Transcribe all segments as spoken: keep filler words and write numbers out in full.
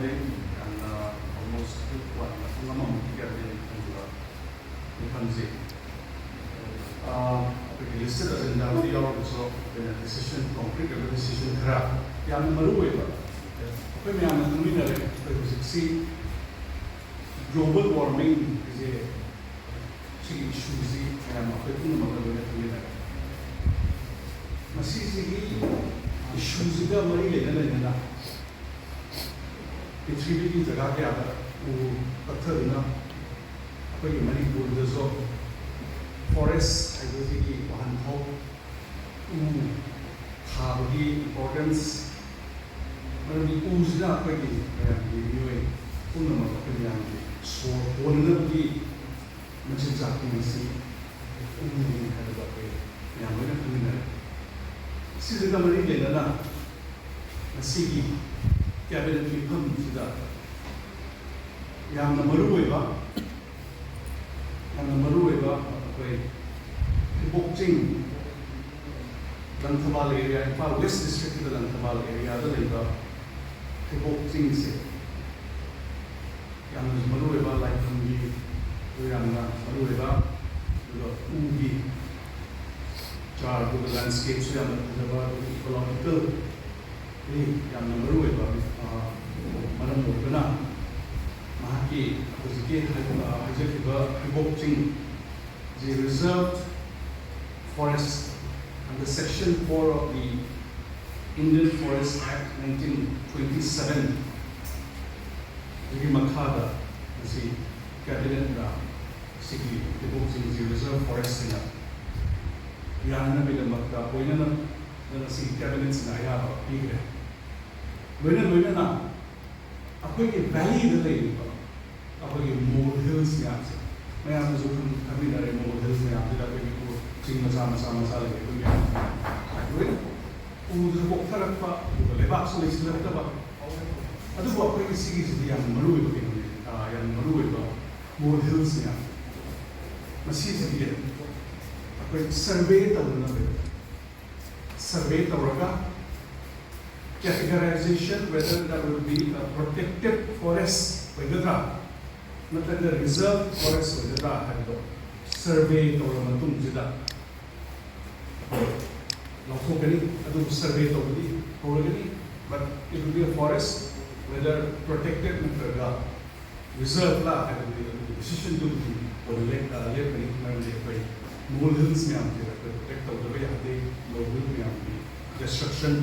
ꯌꯥꯝꯅ almost ꯄꯨꯡ ꯑꯃꯃꯨꯛꯀꯤ ꯀꯌꯥꯗꯤ ꯊꯝꯈꯤꯕ ꯃꯤꯐꯝꯁꯦ, ꯑꯩꯈꯣꯏꯒꯤ listed agenda ꯗ ꯌꯥꯎꯔꯒꯁꯨ ꯑꯩꯈꯣꯏꯅ decision, concrete ꯑꯣꯏꯕ decision ꯈꯔ ꯌꯥꯝꯅ ꯃꯔꯨ ꯑꯣꯏꯕ ꯑꯩꯈꯣꯏ ꯃꯌꯥꯝꯅ ꯈꯪꯃꯤꯟꯅꯔꯦ꯫ ꯑꯩꯈꯣꯏ ꯍꯧꯖꯤꯛꯁꯤ global warming ꯁꯦ ꯁꯤꯒꯤ issue ꯁꯤ ꯃꯌꯥꯝ ꯑꯩꯈꯣꯏ ꯄꯨꯝꯅꯃꯛꯅ ꯂꯣꯏꯅ ꯈꯪꯃꯤꯟꯅꯔꯦ꯫ ꯃꯁꯤꯁꯤꯒꯤ issue ꯁꯤꯒ ꯃꯔꯤ ꯂꯩꯅ ꯂꯩꯅꯅ ꯄ꯭ꯔꯤꯊꯤꯕꯤꯒꯤ ꯖꯒꯥ ꯀꯌꯥꯗ ꯎ ꯀꯛꯊꯗꯨꯅ ꯑꯩꯈꯣꯏꯒꯤ ꯃꯅꯤꯄꯨꯔꯗꯁꯨ forest ꯍꯥꯏꯕꯁꯤꯒꯤ ꯋꯥꯍꯟꯊꯣꯛ, ꯎ ꯊꯥꯕꯒꯤ importance, ꯃꯔꯝꯗꯤ ꯎꯁꯤꯅ ꯑꯩꯈꯣꯏꯒꯤ ꯃꯌꯥꯝꯒꯤ ꯃꯤꯑꯣꯏ ꯄꯨꯝꯅꯃꯛ ꯑꯩꯈꯣꯏ ꯃꯌꯥꯝꯒꯤ ꯁꯣꯔ ꯍꯣꯟꯅꯕꯒꯤ ꯃꯆꯤꯟꯖꯥꯛꯇꯤ ꯃꯁꯤ ꯎꯅꯤ ꯍꯥꯏꯕꯗꯣ ꯑꯩꯈꯣꯏ ꯃꯌꯥꯝ ꯂꯣꯏꯅ ꯈꯪꯃꯤꯟꯅꯔꯦ꯫ ꯁꯤꯁꯤꯒ ꯃꯔꯤ ꯂꯩꯅꯅ ꯉꯁꯤꯒꯤ cabinet ꯃꯤꯐꯝꯁꯤꯗ ꯌꯥꯝꯅ ꯃꯔꯨ ꯑꯣꯏꯕ, ꯌꯥꯝꯅ ꯃꯔꯨ ꯑꯣꯏꯕ ꯑꯩꯈꯣꯏ ꯍꯩꯕꯣꯛ ꯆꯤꯡ, Langthabal area, Imphal West District ꯀꯤꯗ Langthabal area ꯗ ꯂꯩꯕ ꯍꯩꯕꯣꯛ ꯆꯤꯡꯁꯦ ꯌꯥꯝꯅꯁꯨ ꯃꯔꯨ ꯑꯣꯏꯕ, ꯂꯥꯏꯐꯝꯒꯤ ꯌꯥꯝꯅ ꯃꯔꯨ ꯑꯣꯏꯕ, ꯑꯗꯨꯒ ꯎꯒꯤ ꯆꯥꯔ, ꯑꯗꯨꯒ landscape ꯁꯨ ꯌꯥꯝꯅ ꯐꯖꯕ, ꯑꯗꯨꯒ ecological ꯂꯤ ꯌꯥꯝꯅ ꯃꯔꯨ ꯑꯣꯏꯕ, ꯑ, ꯃꯔꯝ ꯑꯣꯏꯕꯅ ꯃꯍꯥꯛꯀꯤ ꯍꯧꯖꯤꯛꯀꯤ ꯍꯥꯏ-, ꯑ, ꯍꯥꯏꯖꯈꯤꯕ ꯍꯩꯕꯣꯛ ꯆꯤꯡ G reserved forest under section four of the Indian Forest Act nineteen twenty-seven ꯒꯤ ꯃꯈꯥꯗ ꯉꯁꯤ cabinet ꯅ ꯁꯤꯒꯤ ꯍꯩꯕꯣꯛ ꯆꯤꯡ ꯖꯤ reserved forest ꯁꯤꯅ ꯌꯥꯅꯅꯕꯒꯤꯗꯃꯛꯇ ꯑꯣꯏꯅꯅ ꯉꯁꯤ cabinet ꯁꯤꯅ ꯑꯌꯥꯕ ꯄꯤꯈ꯭ꯔꯦ꯫ ꯂꯣꯏꯅ ꯂꯣꯏꯅꯅ ꯑꯩꯈꯣꯏꯒꯤ valley ꯗ ꯂꯩꯔꯤꯕ ꯑꯩꯈꯣꯏꯒꯤ mole hills ꯃꯌꯥꯝꯁꯦ, ꯃꯌꯥꯝꯅꯁꯨ ꯈꯪ-, ꯈꯪꯃꯤꯟꯅꯔꯦ, mole hills ꯃꯌꯥꯝꯁꯤꯗ ꯑꯩꯈꯣꯏꯒꯤ ꯎ ꯆꯤꯡ ꯃꯆꯥ ꯃꯆꯥ ꯃꯆꯥ ꯂꯩꯔꯦ, ꯑꯩꯈꯣꯏ ꯃꯌꯥꯝ ꯂꯣꯏꯅ ꯎꯗꯨꯁꯨ ꯀꯣꯛꯊꯔꯛꯄ, ꯑꯗꯨꯒ ꯂꯩꯕꯥꯛꯁꯨ ꯂꯩꯁꯤꯜꯂꯛꯇꯕ꯫ ꯑꯗꯨꯕꯨ ꯑꯩꯈꯣꯏꯒꯤ ꯁꯤꯒꯤꯁꯤꯗꯤ ꯌꯥꯝ ꯃꯔꯨ ꯑꯣꯏꯕ ꯀꯩꯅꯣꯅꯦ, ꯑ, ꯌꯥꯝ ꯃꯔꯨ ꯑꯣꯏꯕ mole hills ꯃꯌꯥꯝ꯫ ꯃꯁꯤꯁꯤꯗꯤ ꯑꯩꯈꯣꯏ survey ꯇꯧꯅꯅꯕ, survey ꯇꯧꯔꯒ categorization, whether that will be a protected forest ꯑꯣꯏꯒꯗ꯭ꯔꯥ ꯅꯠꯇ꯭ꯔꯒ reserve forest ꯑꯣꯏꯒꯗ꯭ꯔꯥ ꯍꯥꯏꯕꯗꯣ survey ꯇꯧꯔꯕ ꯃꯇꯨꯡꯁꯤꯗ ꯂꯧꯊꯣꯛꯀꯅꯤ꯫ ꯑꯗꯨꯕꯨ survey ꯇꯧꯕꯗꯤ ꯍꯧꯔꯒꯅꯤ, but it will be a forest, whether protected ꯅꯠꯇ꯭ꯔꯒ reserve ꯂꯥ ꯍꯥꯏꯕꯗꯨꯗꯤ ꯑꯗꯨꯒꯤ decision ꯗꯨꯕꯨꯗꯤ ꯀꯣꯟꯅ ꯂꯦꯞ-, ꯑ, ꯂꯦꯞꯀꯅꯤ꯫ ꯃꯔꯝꯗꯤ ꯑꯩꯈꯣꯏ ꯃꯣꯜ ꯍꯤꯜꯁ ꯃꯌꯥꯝꯁꯦ ꯑꯩꯈꯣꯏ protect ꯇꯧꯗꯕ ꯌꯥꯗꯦ꯫ ꯃꯣꯜ ꯍꯤꯜ ꯃꯌꯥꯝꯒꯤ destruction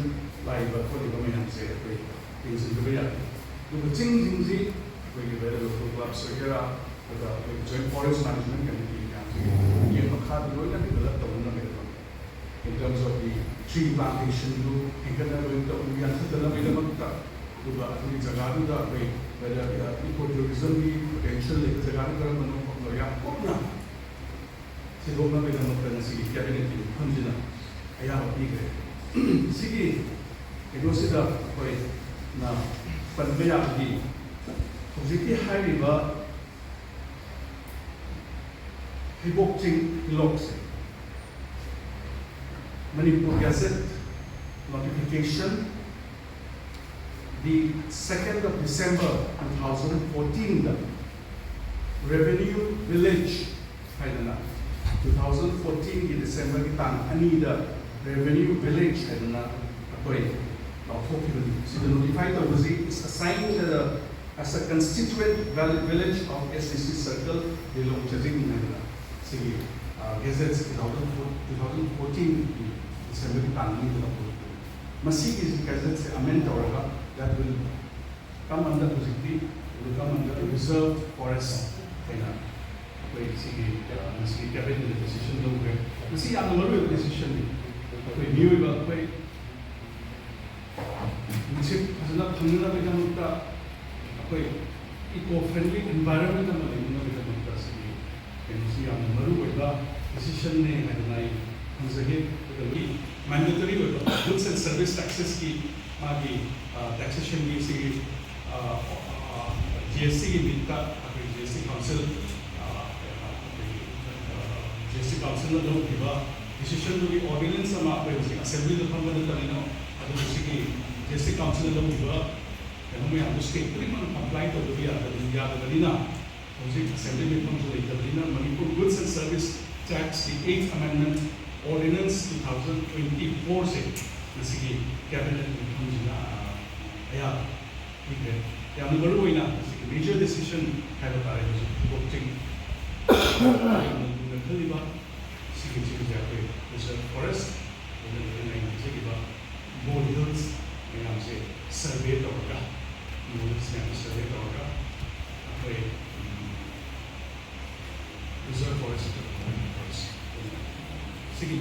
ꯂꯥꯛꯏꯕ ꯈꯣꯠꯂꯤꯕ ꯃꯌꯥꯝꯁꯦ ꯑꯩꯈꯣꯏ ꯌꯦꯡꯁꯤꯟꯗꯕ ꯌꯥꯗꯦ꯫ ꯑꯗꯨꯒ ꯆꯤꯡꯁꯤꯡꯁꯤ ꯑꯩꯈꯣꯏꯒꯤ whether local clubs ꯑꯣꯏꯒꯦꯔꯥ, ꯑꯗꯨꯒ ꯑꯩꯈꯣꯏꯒꯤ Joint Forest Management Committee ꯃꯌꯥꯝꯁꯤꯒꯤ ꯃꯤꯠꯌꯦꯡ ꯃꯈꯥꯗ ꯂꯣꯏꯅ develop ꯇꯧꯅꯅꯕꯒꯤꯗꯃꯛꯇ, in terms of the tree plantation ꯗꯨ ꯍꯦꯟꯒꯠꯅꯕꯒꯤꯗꯃꯛꯇ, ꯎ ꯌꯥꯟꯊꯠꯇꯅꯕꯒꯤꯗꯃꯛꯇ, ꯑꯗꯨꯒ ꯑꯗꯨꯒꯤ ꯖꯒꯥꯗꯨꯗ ꯑꯩꯈꯣꯏ whether eco tourism ꯒꯤ potential ꯂꯩꯕ ꯖꯒꯥꯗꯨ ꯀꯔꯝꯕꯅꯣ ꯈꯣꯠꯄꯅꯣ ꯌꯥꯝ ꯀꯨꯞꯅ ꯊꯤꯗꯣꯛꯅꯕꯒꯤꯗꯃꯛꯇ ꯉꯁꯤꯒꯤ cabinet ꯀꯤ ꯃꯤꯐꯝꯁꯤꯅ ꯑꯌꯥꯕ ꯄꯤꯈ꯭ꯔꯦ꯫ ꯁꯤꯒꯤ ꯀꯩꯅꯣꯁꯤꯗ ꯑꯩꯈꯣꯏꯅ ꯄꯟꯕ ꯌꯥꯕꯗꯤ ꯍꯧꯖꯤꯛꯀꯤ ꯍꯥꯏꯔꯤꯕ ꯍꯩꯕꯣꯛ ꯆꯤꯡ ꯍꯤꯂꯣꯛꯁꯦ Manipur Gazette notification the second of December two thousand fourteen the revenue village ꯍꯥꯏꯗꯅ, two thousand fourteen ꯒꯤ December ꯒꯤ ꯇꯥꯡ ꯑꯅꯤꯗ revenue village ꯍꯥꯏꯗꯅ ꯑꯩꯈꯣꯏ ꯂꯥꯎꯊꯣꯛꯈꯤꯕꯅꯤ꯫ ꯁꯤꯗ notify ꯇꯧꯕꯁꯤ is assigned as a, as a constituent val-, village of S D C circle ꯂꯤꯂꯣꯡ ꯆꯖꯤꯡ ꯍꯥꯏꯗꯅ ꯁꯤꯒꯤ, ꯑ, Gazette two thousand four, two thousand fourteen ꯒꯤ December ꯒꯤ ꯇꯥꯡ ꯑꯅꯤꯗ ꯂꯥꯎꯊꯣꯛꯈꯤꯕꯅꯤ꯫ ꯃꯁꯤꯒꯤ Gazette ꯁꯦ amend ꯇꯧꯔꯒ that will ꯀꯃꯟꯗ ꯍꯧꯖꯤꯛꯇꯤ ꯀꯃꯟꯗ reserve forest ꯍꯥꯏꯅ ꯑꯩꯈꯣꯏ ꯁꯤꯒꯤ, ꯑ, ꯉꯁꯤꯒꯤ cabinet decision ꯂꯧꯈ꯭ꯔꯦ꯫ ꯃꯁꯤ ꯌꯥꯝꯅ ꯃꯔꯨꯑꯣꯏꯕ decision ꯅꯤ꯫ ꯑꯩꯈꯣꯏ ꯃꯤꯑꯣꯏꯕ ꯑꯩꯈꯣꯏ ꯅꯨꯡꯁꯤꯠ ꯐꯖꯅ ꯐꯪꯅꯅꯕꯒꯤꯗꯃꯛꯇ, ꯑꯩꯈꯣꯏ eco friendly environment ꯑꯃ ꯂꯩꯅꯅꯕꯒꯤꯗꯃꯛꯇ ꯁꯤꯒꯤ ꯀꯩꯅꯣꯁꯤ ꯌꯥꯝꯅ ꯃꯔꯨꯑꯣꯏꯕ decision ꯅꯤ ꯍꯥꯏꯗꯅ ꯑꯩ ꯊꯝꯖꯒꯦ꯫ ꯑꯗꯨꯒ mandatory ꯑꯣꯏꯕ goods and service taxes ꯀꯤ ꯃꯥꯒꯤ, ꯑ, taxation ꯒꯤ ꯁꯤꯒꯤ, ꯑ, ꯑ, G S T ꯒꯤ ꯃꯤꯠꯇ ꯑꯩꯈꯣꯏ G S T council, ꯑ, ꯑꯩꯈꯣꯏꯒꯤ, ꯑ, G S T council ꯅ ꯂꯧꯈꯤꯕ decision ꯗꯨꯒꯤ ordinance ꯑꯃ ꯑꯩꯈꯣꯏ ꯍꯧꯖꯤꯛ assembly ꯗ ꯐꯝꯕ ꯅꯠꯇꯕꯅꯤꯅ ꯑꯗꯨ ꯁꯤꯒꯤ ꯗꯤꯁꯇ꯭ꯔꯤꯛ ꯀꯥꯎꯟꯁꯤꯜꯅ ꯂꯧꯈꯤꯕ ꯀꯩꯅꯣ ꯃꯌꯥꯝꯗꯣ ꯁ꯭ꯇꯦꯠ ꯈꯨꯗꯤꯡꯃꯛꯅ ꯀꯝꯄ꯭ꯂꯥꯏ ꯇꯧꯗꯕ ꯌꯥꯗꯕꯅꯤ ꯌꯥꯗꯕꯅꯤꯅ ꯍꯧꯖꯤꯛ ꯑꯁꯦꯝꯕ꯭ꯂꯤ ꯃꯤꯐꯝꯁꯨ ꯂꯩꯇꯕꯅꯤꯅ ꯃꯅꯤꯄꯨꯔ ꯒꯨꯗꯁ ꯑꯦꯟ ꯁꯔꯚꯤꯁ ꯇꯦꯛꯁꯀꯤ ꯑꯩꯠ ꯑꯃꯦꯟꯃꯦꯟ ꯑꯣꯔꯗꯤꯅꯟꯁ ꯇꯨ ꯊꯥꯎꯖꯟ ꯇ꯭ꯋꯦꯟꯇꯤ ꯐꯣꯔꯁꯦ ꯉꯁꯤꯒꯤ ꯀꯦꯕꯤꯅꯦꯠ ꯃꯤꯐꯝꯁꯤꯅ ꯑꯌꯥꯕ ꯄꯤꯈ꯭ꯔꯦ꯫ ꯌꯥꯝꯅ ꯃꯔꯨ ꯑꯣꯏꯅ ꯉꯁꯤꯒꯤ ꯃꯦꯖꯔ ꯗꯤꯁꯤꯖꯟ ꯍꯥꯏꯕ ꯇꯥꯔꯦ ꯍꯧꯖꯤꯛ ꯀꯣꯛꯆꯤꯡ ꯌꯥꯝꯅ ꯂꯨꯅ ꯈꯜꯂꯤꯕ ꯁꯤꯒꯤ ꯆꯤꯡꯁꯦ ꯑꯩꯈꯣꯏ ꯔꯤꯖꯔꯚ ꯐꯣꯔꯦꯁ ꯑꯗꯨꯅ ꯂꯣꯏꯅ ꯉꯥꯏꯅꯖꯈꯤꯕ ꯕꯣꯜ ꯍꯤꯜꯁ ꯃꯌꯥꯝꯁꯦ ꯁꯔꯚꯦ ꯇꯧꯔꯒ ꯕꯣꯜ ꯍꯤꯜꯁ ꯃꯌꯥꯝꯁꯦ ꯁꯔꯚꯦ ꯇꯧꯔꯒ ꯑꯩꯈꯣꯏ ꯔꯤꯖꯔꯚ ꯐꯣꯔꯦꯁ ꯁꯤꯒꯤ